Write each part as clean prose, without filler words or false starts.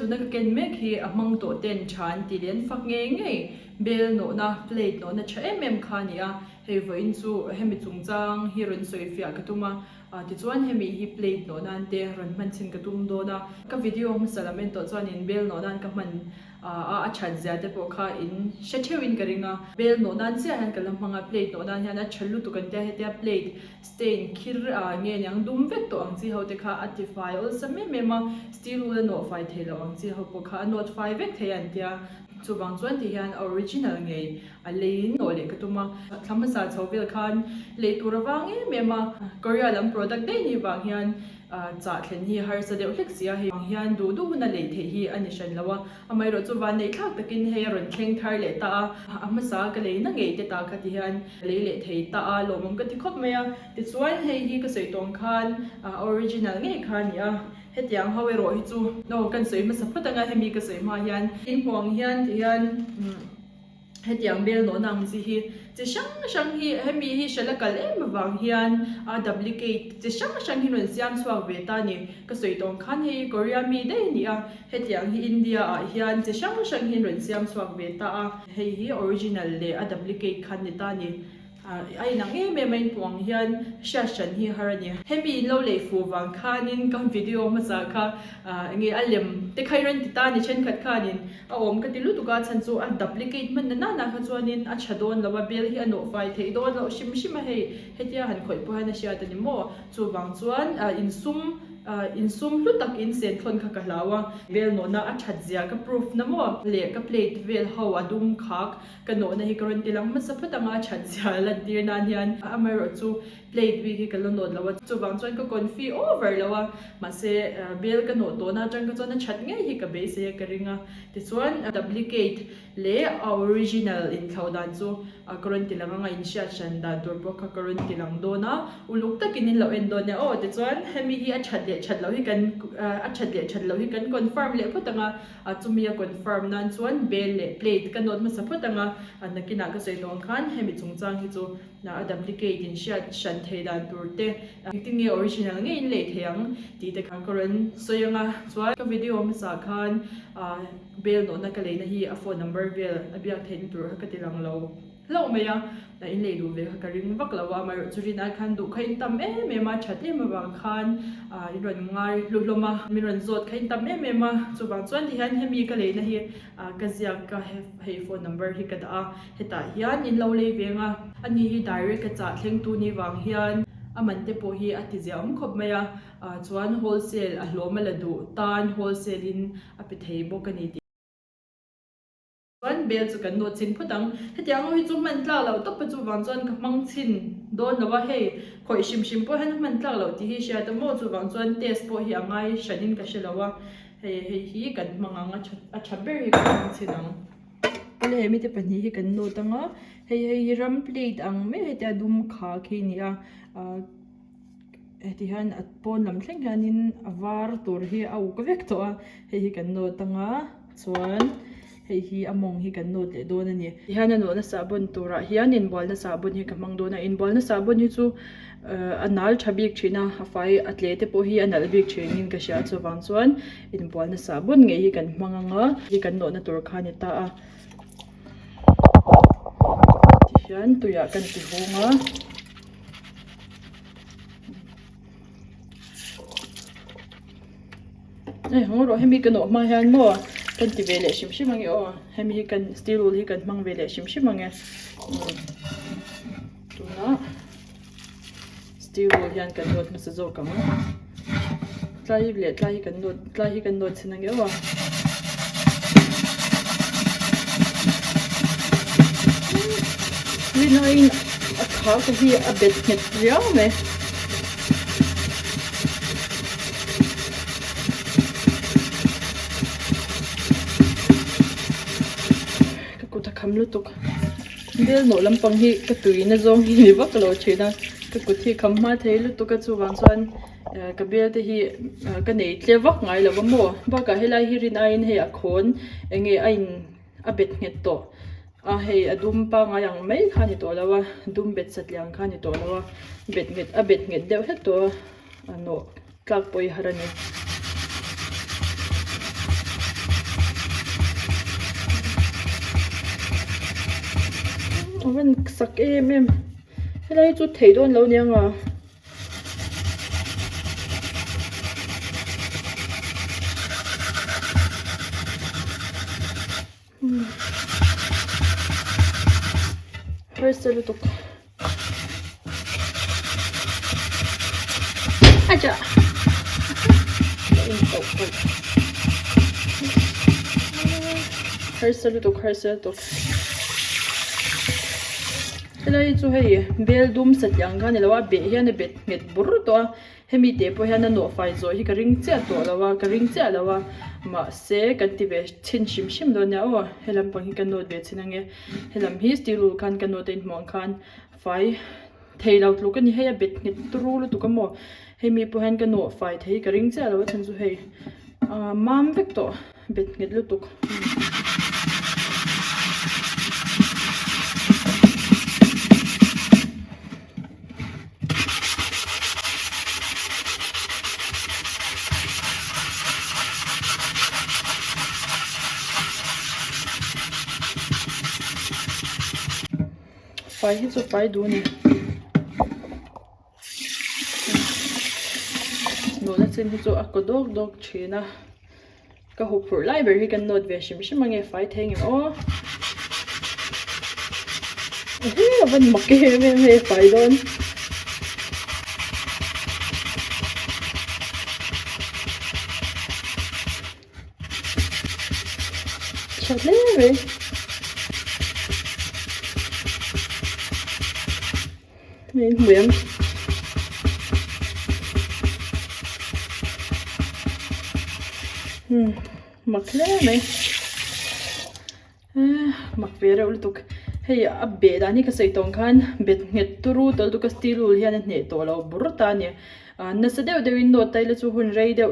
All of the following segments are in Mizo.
tuna ka ken mek hi a hmang tawh ten tha an ti leh an fak ngei ngei. Bel nawhna, plate nawhna tha em em kha a ni a, hei vawiin chu hemi chungchang hi rawn sawi fiah ka tum a, tichuan hemi hi plate nawh nan te rawn hman chhin ka tum dawn a. Ka video hmasa lam en tawh chuanin bel nawh nan ka hman a a that zia te pawh kha in hre theuhin ka ring a. Bel nawh nan chiah hian ka la hmang a, plate nawh nan hian a tha lutuk an tia hetia plate stain khir nge niang dum vek tawh ang chi ho te kha a ti fai awlsam em em a, steel wool a nawh fai thei loh ang chi ho pawh kha a nawt fai vek thei a an tia. Chuvang chuan ti hian a original ngei a leiin nawh leh ka tum a, thla hmasa chho vel khan lei tur a vang em em a, Korea lam product daih ni vang hian chah thlen hi harsa deuh hlek si a, hei vang hian duh duh huna lei theih hi a ni hran lo a, amaherawh chu van neih thlak takin hei a rawn thleng thar leh ta a, a hmasa ka lei na ngei te ta kha ti hian lei leh thei ta a, lawmawm ka ti khawp mai a, tichuan hei hi ka sawi tawng khan original ngei kha a ni a. Hetiang ho erawh hi chu aw kan sawi hmasa phawt anga hemi ka sawi hma hian in hmuh ang hian ti hian hetiang bel nawhna ang chi hi chi hrang hrang hi hemi hi hrela kal em avang hian a duplicate chi hrang hrang hi rawn siam chhuak ve ta a ni. Ka sawi tawng khan hei Korea mi daih a ni a, hetiang hi India ah hian chi hrang hrang hi an rawn siam chhuak ve ta a, hei hi original leh a duplicate khan ni ta a ni. A inang em em a inpuh ang hian hriat hran hi har a ni. Hemi in lo lei fuh vang khanin ka video hmasa kha enge a lem te kha i rawn ti ta a ni thenkhat khanin a awm ka ti lutuk a chhan chu a duplicate hman na nana kha chuanin a tha dawn lo a bel hi a nawh fai theih dawn loh hrim hrim a hei hetia han khawih pawh hian a hriat a ni maw chuvang chuan insum insum hlu tak in sen thawn kha ka hlau a bel nawhna a that zia ka proof na maw leh ka plate vel ho a dum khak Ka nawhna hi ka rawn ti lang hmasa phawt ang a, a that zia lantir nan hian amaherawh chu plate bik hi ka la nawt lo a, chuvang chuan ka confi over lo a, mahse bel ka nawh tawhna atang kha chuan a that ngei hi ka beisei a ka ring a, tichuan duplicate leh a original inthlauh dan chu ka rawn ti lang ang a, inhriat hran dan tur pawh kha ka rawn ti lang dawn a, uluk takin in lo en dawn nia aw, tichuan hemi hi a that leh that loh hi kan a that leh that loh hi kan confirm leh phawt ang a. A chumi a confirm nan chuan bel leh plate ka note hmasa phawt ang a, a nakinah ka sawi tawh ang khan hemi chungchang hi chu a duplicate in hriat hran thei dan tur te, engtin nge original ngei in lei thei ang tih te kha ka rawn sawi ang a, chuan ka video hmasa khan bel nawhna ka leina hi a phone number vel a biak theihna tur kha ka ti lang lo. Hlauh mai a, na in lei duh ve kha ka ring vak lo a, amaherawh chu rin ai khan duh kha in tam em em a, that em avang khan in rawn ngai hlu hlawm a, min rawn zawt kha in tam em em a, chuvang chuan ti hian hemi ka leina hi ka ziak ka hei phone number hi ka dah a, hetah hian in lo lei ve ang a, ani hi direct a chah thleng tu ni vang hian a man te pawh hi a ti zia awm khawp mai a, chuan wholesale a hlawm a la duh tan wholesale in a pe thei bawk a ni tih. Chuan bel chu kan nawt chhin phawt ang. Hetiang ho hi chu hman tlak loh tawp a chuvang chuan ka hmang chhin dawn lo a, hei khawih hrim hrim pawh hian a hman tlak loh tih hi hriat a maw chuvang chuan test pawh hi a ngai hranin ka hre lo a, hei hei hi kan hmang ang a tha a tha ber hi kan hmang chhin ang. Awle hemi te pahnih hi kan nawt ang a, hei hei hi ram plate ang mai hetia dum kha khi a ni a ah heti hian a pawn lam thleng hianin a var tur hi a uk vek tawh a, hei hi kan nawt ang a chuan hei hi a mawng hi kan nawt leh dawn a ni. Tihian a nawhna sahbawn turah hian inbualna sahbawn hi ka hmang dawn a, inbualna sahbawn hi chu a nal tha bik thin a, a fai a tle te pawh hi a nalh bik thinin ka hria chuvang chuan inbualna sahbawn ngei hi kan hmang ang a, hi kan nawhna tur kha a ni ta a. Tihian tuiah kan ti hung a. Hei haw rawh hemi ka nawh hma hian maw kan ti ve leh hrim hrim ange aw hemi hi kan steel wool hi kan hmang ve leh hrim hrim ange tunah steel wool hian kan nawt hmasa zawk ang tlai leh tlai hi kan nawt tlai hi kan nawt chhin ange aw. Rinaiin a khar te hi a bet nghet riau mai. Ka kut a kham lutuk. Bel nawh lampang hi ka tui na zawng hi ni vak lo thin a, ka kut hi kham hma thei lutuk a chuvang chuan ka bel te hi ka nei tle vak ngai lo va maw. Bakah helai hi rin aiin hei a khawn enge a in a bet nghet tawh a hei a dum pangai ang mai kha a ni tawh lo a dum bet satliah ang kha a ni tawh lo a bet nghet a bet nghet deuh hlek tawh a a nawh tlak pawh hi har a ni. A van sak em em helai hi chu theih dawn lo nia nga. Harsa lutuk acha ka in tauh palh harsa lutuk harsa lutuk helai hi chu hei bel dum satliah ang kha a ni lo a beh hian a bet nghet bur tawh a. Hemi teh pawh hian a nawhfai zawh hi ka ring chiah tawh lo a, ka ring chiah lo a, mahse kan ti ve chhin hrim hrim dawn nia aw, he lampang hi ka nawt ve chhin ange, helam hi steel wool khan ka nawt a inhmuh ang khan fai thei lo tluk a ni hei a bet nghet turu lutuk a maw, hemi pawh hian ka nawhfai thei hi ka ring chiah lo a chhan chu hei ah mam vek tawh bet nghet lutuk. Fai hi chu fai duh a ni nawhna chin hi chu a kaw dawk dawk thin a ka huphurh lai ber hi kan nawt ve hrim hrim ange fai thei ngem aw ehe a van mak em em hei fai dawn. Tha hle mai. Hei hmui ang. Hmm mak hle mai eh mak ve reuh lutuk hei a beh dan hi ka sawi tawng khan bet nghet turu tawlh lutuk a steel wool hian a hneh tawh lo bur ta a ni ah nasa deuh deuhin nawt ta ila chu hun rei deuh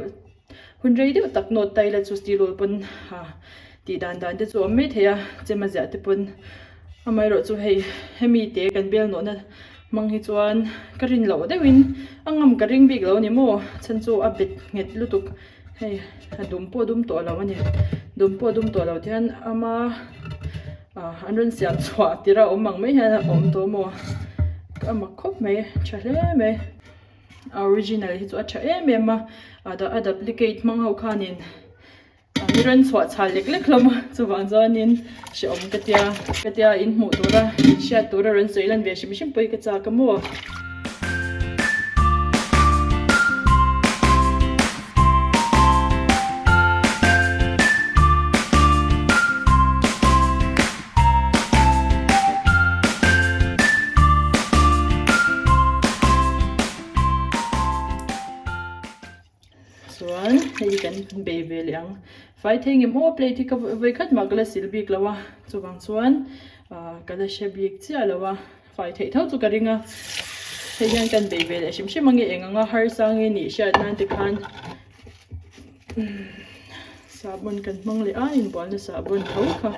hun rei deuh tak nawt ta ila chu steel wool pawn ah tih dan dan te chu a awm mai thei a chem a ziah te pawn amaherawh chu hei hemi te kan bel nawhna hmang hi chuan ka rin loh deuhin a ngam ka ring bik lo a ni maw chhan chu a bet nghet lutuk hei a dum pawh a dum tawh lo a ni dum pawh a dum tawh lo te hian ama ah an rawn siam chhuah tir a awm ang mai hian a awm tawh maw a mak khawp mai tha hle mai. A original hi chu a tha em em a a duplicate hmang ho khanin an rawn chhuah chhal lek lek hlawm a chuvang chuanin hrehawm ka tia ka tia in hmuh tura in hriat tura rawn sawi lan ve hrim hrim pawh hi ka chak a maw. Chuan hei hi kan bei ve leh ang fai thei ngem aw plate hi ka vawi khat mah ka la sil bik lo a chuvang chuan ah ka la hre bik chiah lo a fai theih tho chu ka ring a hei hian kan bei ve leh hrim hrim ang e eng anga harsa nge nih hriat nan te khan sahbawn kan hmang leh a inbualna sahbawn tho kha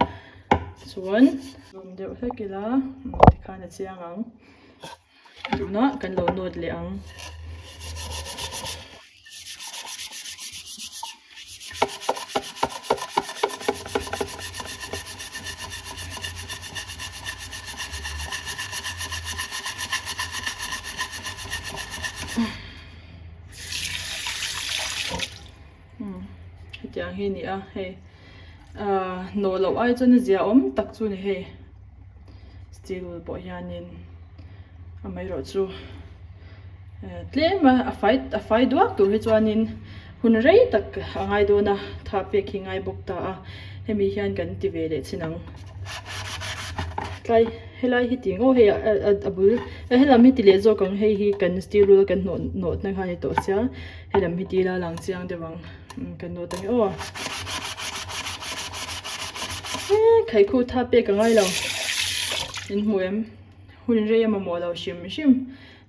chuan zawm deuh hlek ila tikhan a chiang ang tunah kan lo nawt leh ang. Hetiang hi a ni a hei ahh nawh loh ai chuan a zia awm tak chu a ni hei steel wool pawh hianin amaherawhchu eh tlem a a fai a fai duak tur hi chuanin hun rei tak a ngai dawn a tha pek hi ngai bawk ta a hemi hian kan ti ve leh chin ang tlai. Helai hi ti ngaw hei a bul helam hi ti leh zawk ang hei hi kan steel rul kan hnawh hnawh na kha a ni tawh sia helam hi ti ila lang chiang deuh ang kan nawt ang e aw eee khaikhu tha pek a ngai lo in hmu em hun rei a mamawh lo hrim hrim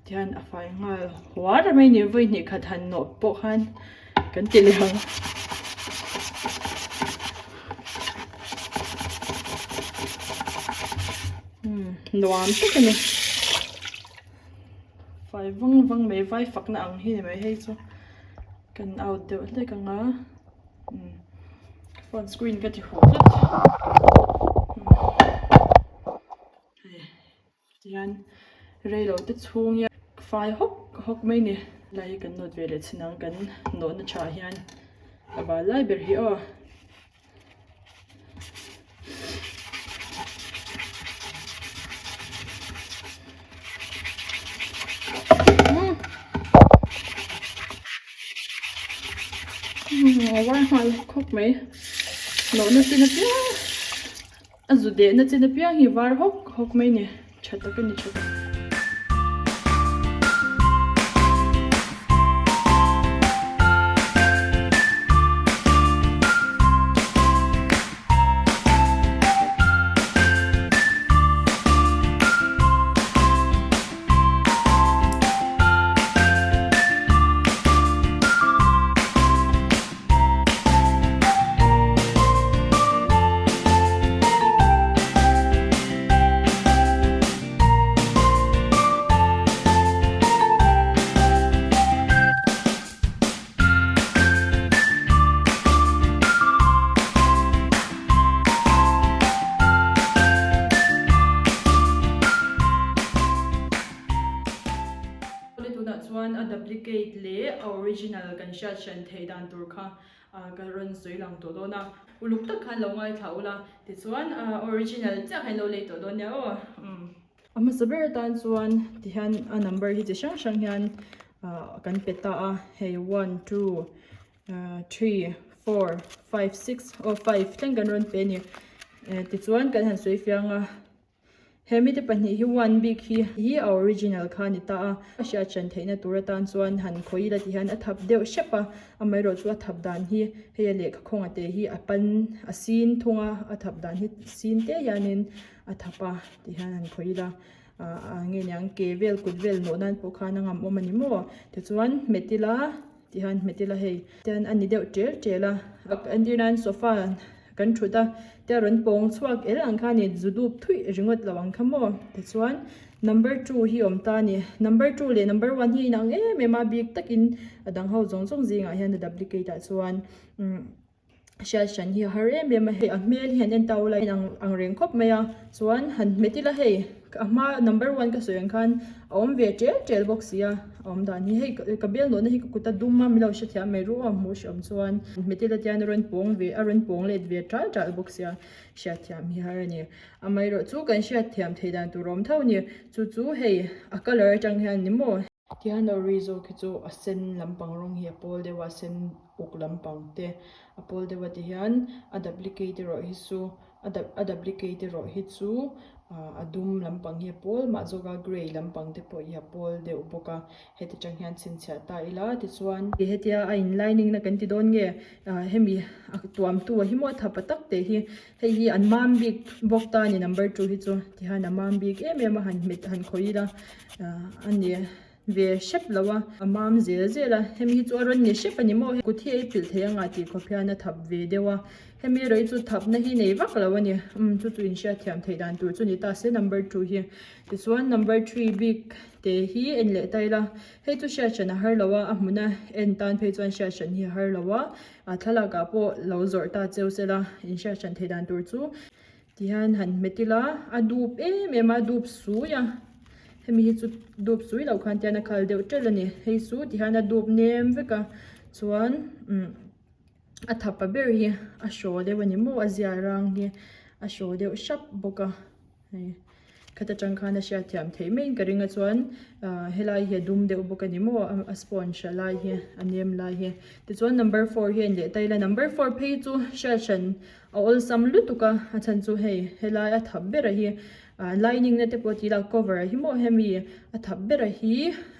tihian a fai nghal huar mai a ni vawi hnih khat han nawh pawh khan kan ti leh ang. Nuam tak a ni fai vang vang mai vai fakna ang hi ni mai hei chu kan out deuh hlek ang a phone screen ka ti huh tlat. Tihian rei lo te chhung hian fai hawk hawk mai a ni. Helai hi kan nawt ve leh chin ang kan nawhna tha hian a bal lai ber hi aw. A var nghal khawp mai nawhna chin apiang a zu dehna chin apiang hi var hawk hawk mai a ni tha tak a ni tha tak. Awle tunah chuan a duplicate leh a original kan hriat hran theih dan tur kha ka rawn sawi lang tawh dawn a, uluk tak khan lo ngaithla ula tichuan original chiah kha in lo lei tawh dawn nia aw. A hmasa ber atan chuan tihian a number hi chi hrang hrang hian kan pe ta a, hei one two 3 4 5 6 aw 5 thleng kan rawn pe a ni tichuan kan han sawi fiang a he mite pahnih hi one bik hi hi a original kha a ni ta a a hriat hran theihna tur atan chuan han khawi ila ti hian a thap deuh hrep a amaherawh chu a thap dan hi hei a lehkha khawnga te hi a pan a sin thung a a thap dan hi sin te hianin a thap a ti hian han khawi ila ah nge niang ke vel kut vel nawh nan pawh khan a ngam awm a ni maw tichuan hmet ila. Tihian hmet ila hei tian a ni deuh tel tel a entir nan sofa kan thut a tia rawn pawng chhuak el ang kha a ni zu dup thuih ringawt lo ang kha maw tichuan number 2 hi awm ta a ni number 2 leh number 1 hi a inang em em a bik takin a dang ho zawng zawng zingah hian a duplicate ah chuan umm. Hriat hran hi a har em em a hei a hmel hi han en ta ula ang ang reng khawp mai a chuan han hmet ila hei a hma number one ka sawi ang khan a awm ve tel tel bawk si a a awm dan hi hei ka bial nawhna hi ka kut a dum a min lo hrethiam mai ru a hmuh hreawm chuan hmet ila tian a rawn pawng ve a rawn pawng let ve tal tal bawk sia hriatthiam hi har a ni amaherawhchu kan hriatthiam theih dan tur a awm tho a ni chu chu hei a colour atang hian ni maw. Tihian ori zawk hi chu a sen lampang rawng hi a pawl deuh a sen uk lampang te a pawl deuh a tihian a duplicate erawh hi chu a duplicate erawh hi chu ah a dum lampang hi a pawl mah zawk a grey lampang te pawh hi a pawl deuh bawk a heti tang hian chhinchhiah ta ila tichuan hetia a in lining na kan ti dawn nge ah hemi a tuam tu a hi maw a tha pa tak te hi hei hi an mam bik bawk ta a ni number 2 hi chu tihian a mam bik em em a han hmet han khawih ila. A ni ve hrep lo a, a mam zel zel a, hemi hi chu a rawn ni hrep a ni maw, kut hi ei pilh thei anga tih khawp hian a thap ve deuh a, hemi erawh hi chu thapna hi nei vak lo a ni, umm chu chu inhriatthiam theih dan tur chu ni ta se number 2 hi, tichuan number 3 bik te hi en leh ta ila, hei chu hriat hran a har lo a, a hmuna en tan phei chuan hriat hran hi a har lo a, a thlalak ah pawh lo zawrh ta cheu sela inhriat hran theih dan tur chu. Tihian han hmet ila a dup em em a a dup sui a hemi hi chu dup sui loh khan tihian a khal deuh ṭelh a ni hei chu tihian a dup nem vek a chuan umm a thapa ber hi a hraw deuh a ni maw a zia rang hi a hraw deuh hrap bawk a hei khata tang khan a hriat thiam theih maiin ka ring a chuan ah helai hi a dum deuh bawk a ni maw a sponge a lai hi a nem lai hi tichuan number 4 hi a in leh ta ila number 4 phei chu hriat hran A awlsam lutuk a, a chhan chu hei helai a thap ber a hi ah lining na te pawh tih ila cover a hi maw hemi a thap ber a hi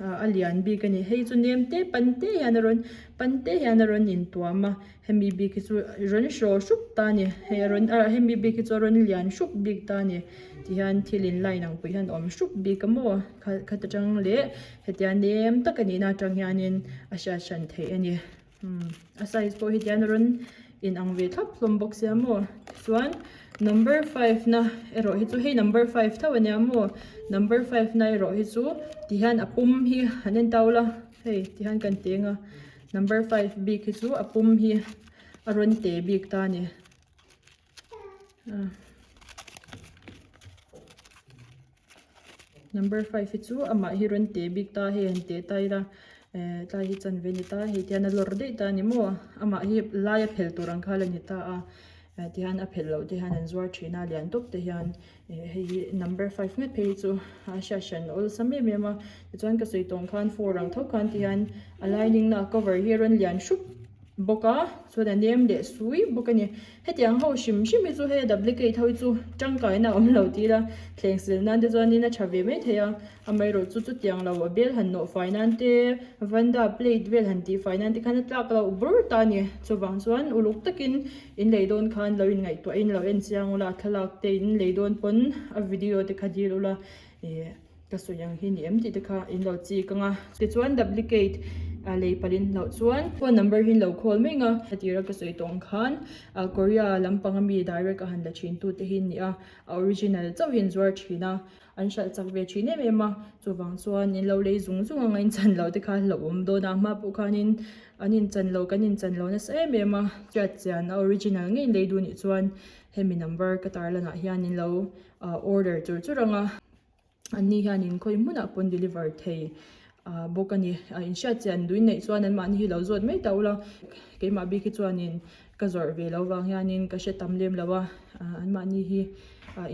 ah a lian bik a ni hei chu nem te pan te hian a rawn pan te hian a rawn intuam a hemi bik hi chu rawn hraw hrup ta a ni hei a rawn ah hemi bik hi chu a rawn lian hrup bik ta a ni tihian thil in line ang pui hian a awm hrup bik a maw khat atang leh hetia nem tak a nihna atang hianin a hriat hran theih a ni. Umm a size pawh hi tian a rawn in ang ve thlap hlawm bawk sia maw tichuan number 5 na erawh hi chu hei number 5 tho ania maw number 5 na erawh hi chu tihian a pum hi han en tau la hei tihian kan teng a number 5 bik hi chu a pum hi a rawn te bik ta a ni. Number 5 hi chu amah hi rawn teh bik ta hei han teh ta ila eh tlai hi chanve a ni ta hei tihian a lawr daih ta a ni maw amah hi lai a phel tur ang kha la ni ta a eh tihian a phel loh te hian an zuar thin a lian tawp te hian eh hei hi number 5 nghet phei hi chu a hriat hran awlsam em em a tichuan ka sawi tawng khan 4 ang tho khan tihian a lining na a cover hi a rawn lian hrup bawk a chuan a nem leh sui bawk a ni. Hetiang ho hrim hrim hi chu hei a duplicate ho hi chu tangkaina a awm lo tih ila thleng sil nan te chuanin a tha ve mai thei a, amaherawh chu chutiang lo a bel han nawh fai nan te vanda plate vel han tih fai nan te khan a tlak loh bur ta a ni. Chuvang chuan uluk takin in lei dawn khan lo inngaihtuahin lo en chiang ula thlalak te in lei dawn pawn a video te kha dil ula ih Ka sawi ang hi ni em tih te kha in lo chik ang a. Tichuan duplicate a lei palh in hlauh chuan phone number hi in lo call mai ang a. A tira ka sawi tawh ang khan Korea lampang ami direct a han la thin tu te hi an ni a, a original chauh hi an zuar thin a, an hralh chak ve thin em em a, chuvang chuan in lo lei zung zung ang a in chan loh te kha hlauhawm dawn a, hma pawh khanin an in chan lo kan in chan lo nasa em em a, hriat chian a original ngei in lei duh nih chuan hemi number ka tarlan ah hian in lo order chur chur ang a. An ni hianin khawi hmunah pawn deliver thei bawk a ni. In hriat chian duin neih chuan anmahni hi lo zawt mai ta ula, keimah bik hi chuanin ka zawrh ve lo vang hianin ka hre tam lem lo a, anmahni hi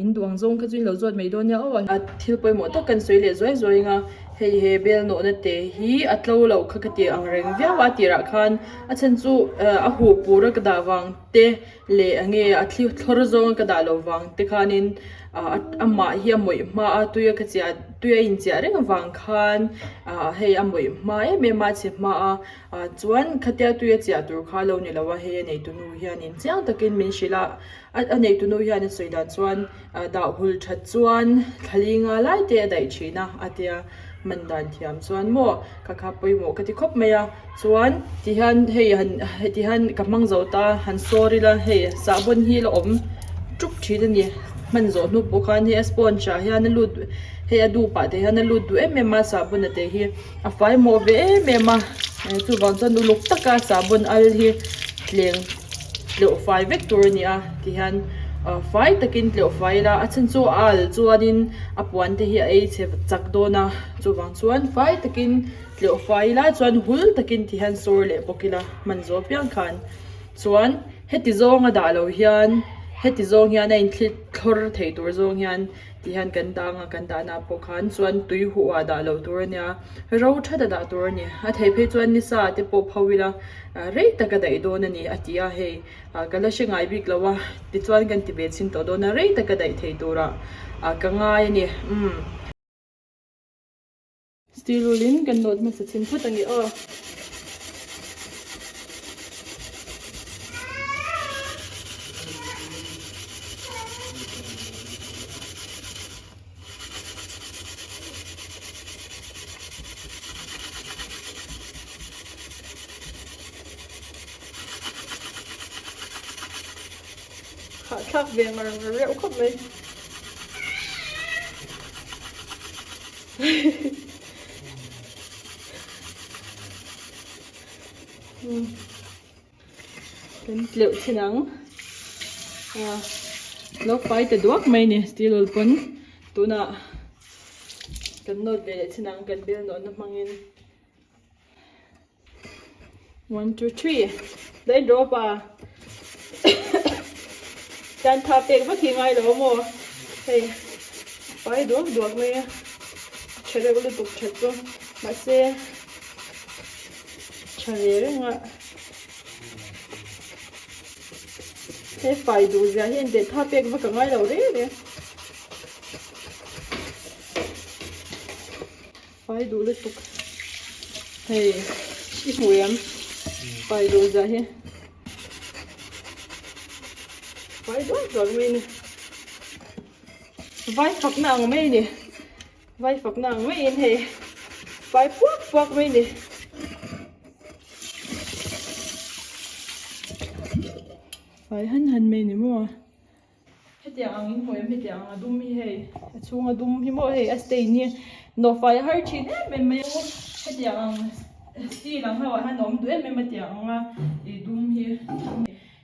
in duh ang zawng kha chu in lo zawt mai dawn nia aw. A thil pawimawh tak kan sawi leh zuai zuai ang a, hei he bel nawhna te hi a tlo loh kha ka ti ang reng viau a tirah khan a chhan chu a huh pur a ka dah vang te leh enge a thli thlawr zawnga ka dah loh vang te khanin ah amah hi a mawih hma a tui a ka chiah tui a inchiah reng avang khan ah hei a mawih hma em em a a chhe hma a ah chuan khatia tui a chiah tur kha a lo ni lo a hei a neitu nu hianin chiang takin min hrilh a a neitu nu hian a sawi dan chuan ah dah hul that chuan thla li nga lai te a daih thin a a tia man dan thiam chuan maw kha kha pawimawh ka ti khawp mai a chuan ti hian hei han heti hian ka hmang zo ta han sawr ila hei sahbawn hi la awm ṭup ṭhin a ni hman zawh hnu pawh khan hei a sponge ah hian a lut hei a dup ah te hian a lut duh em em a sahbawn a te hi a fai mawh ve em em a chuvang chuan uluk taka sahbawn al hi tleng tleuh fai vek tur a ni a ti hian fai takin tleuh fai ila a chhan chu a al chuanin a puan te hi a ei chhe chak dawn a chuvang chuan fai takin tleuh fai ila chuan hul takin ti hian sawr leh bawk ila hman zawh piang khan chuan heti zawnga dah loh hian heti zawng hian a inthlit thlawr thei tur zawng hian ti hian kan dang a kan dahna pawh khan chuan tui huh ah dah loh tur a nia ro that a dah tur a ni a theih phei chuan ni sa te pawh pho ila rei tak a daih dawn a ni a ti a hei ah ka la hre ngai bik lo a tichuan kan ti ve chhin tawh dawn a rei tak a daih thei turah ah ka ngai a ni umm. Steel wool in kan nawt hmasa chhin phawt a ni aw. Hahthlak ve ngar ngar reuh khawp mai. Kan tleuh thin ang lo fai ta duak mai ni steel wool pawn tunah kan nawt ve leh thin ang kan bel nawhna hmangin. 1, 2, 3 Dai drop a Tan tha pek vak hi ngai lo maw hei pai duak duak mai a tha reuh lutuk that chu mahse tha ve reng a hei fai duh zia hi engteh tha pek vak a ngai lo reng reng Fai duh lutuk hei i hmu em fai duh zah hi fai duak duak mai a ni vai fakna ang mai a ni vai fakna ang maiin hei fai puak puak mai a ni. Fai han han mai a ni maw. Hetiang ang in hmu em hetiang ang a dum hi hei a chhung a dum hi maw hei a stain hi nawhfai a har thin em em mai a hetiang ang steel ang ho ah hian a awm duh em em a tiang ang a ih dum hi.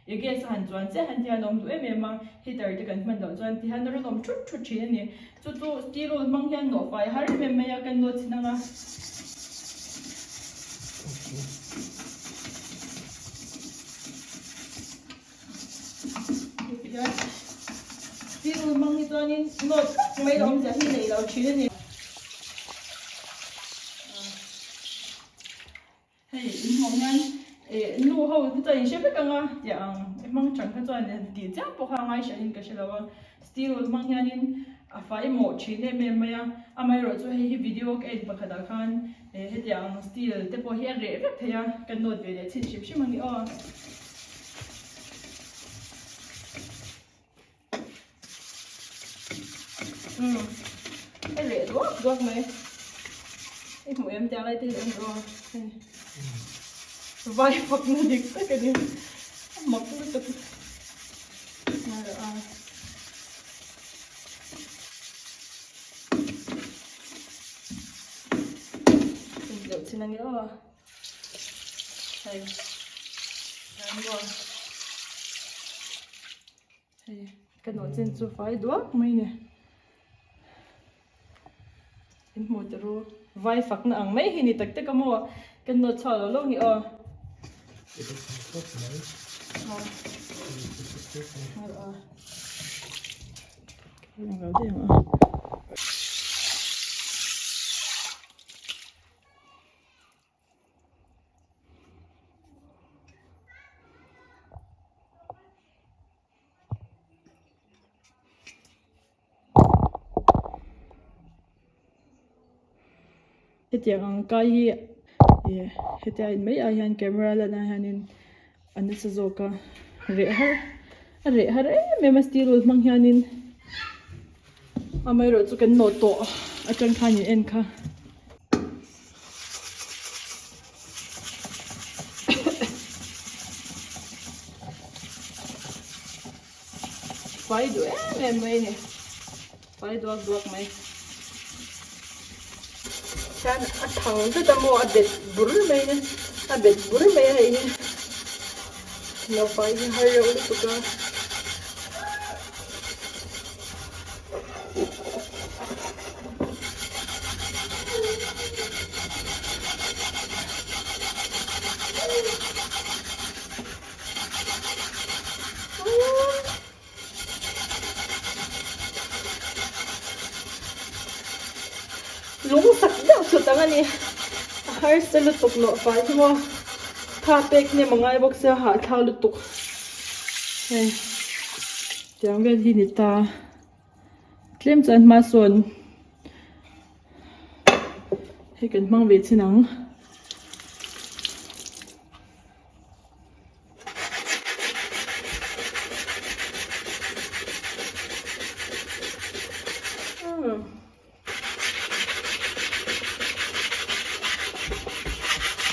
I gas a han chuan chiah hian ti hian a awm duh em em a, heater te kan hman loh chuan ti hian a rawn awm thut thut thin a ni. Chu chu steel wool hmang hian nawh fai har em em mai a, kan nawt chhin ang a. Steel wool hmang hi chuanin nawt vak mai la awmzia hi nei lo thin a ni. Hei inhmuh hian eh nu ho te chuan in hre vek ang a tih ang i hmang chang kha chuan han tih chiam pawh kha a ngai hran in ka hre lo a steel wool hmang hianin a fai mawh thin em em mai a amaherawh chu hei hi video ka en pakhat ah khan eh hetiang steel te pawh hi a reh vek thei a ka note ve leh chhin hrim hrim ang i aw. Umm a reh duak duak mai i hmuh em tiang lai te hi awm aw hei vai fak na dik tak a ni a mak lutuk a deuh chin ang e aw hei Hei ka nawh chin chu fai duak mai ni. In hmuh te ru vai fakna ang mai hi ni tak tak a maw kan nawt chhuak lo lo ni aw. Hetiang ang kai hi ih hetia in mai ah hian camera lan ah hianin a nasa zawk a reh har a reh har em em a steel wool hmang hianin amaherawhchu kan nawh tawh atang khan in en kha. Fai duh em em mai a ni fai duak duak mai hian a thang zet a maw a bet bur mai a ni a bet bur mai a hei hi lo fai hi har reuh lutuk a. Lung sak deuh thut ang a ni. A harsa lutuk nawh fai hi maw. Tha pek hnem a ngai bawk sia hahthlak lutuk. Hei tiang vel hi ni ta. Tlem chuan hma sawn hei kan hmang ve chin ang.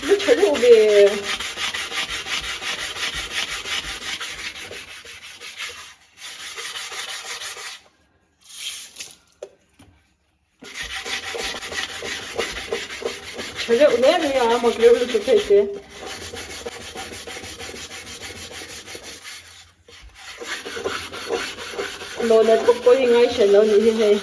Lu tha deuh ve. Tha reuh hle mai a, mak reuh lutuk hei te. Lawna thawk pawh hi ngai hran lo nih hi hei.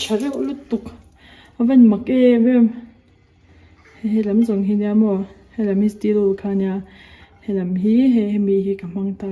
Tha reuh lutuk a van mak em em. Hei helam zawng hi nia maw helam hi steel wool kha nia helam hi hei hemi hi ka hmang ta.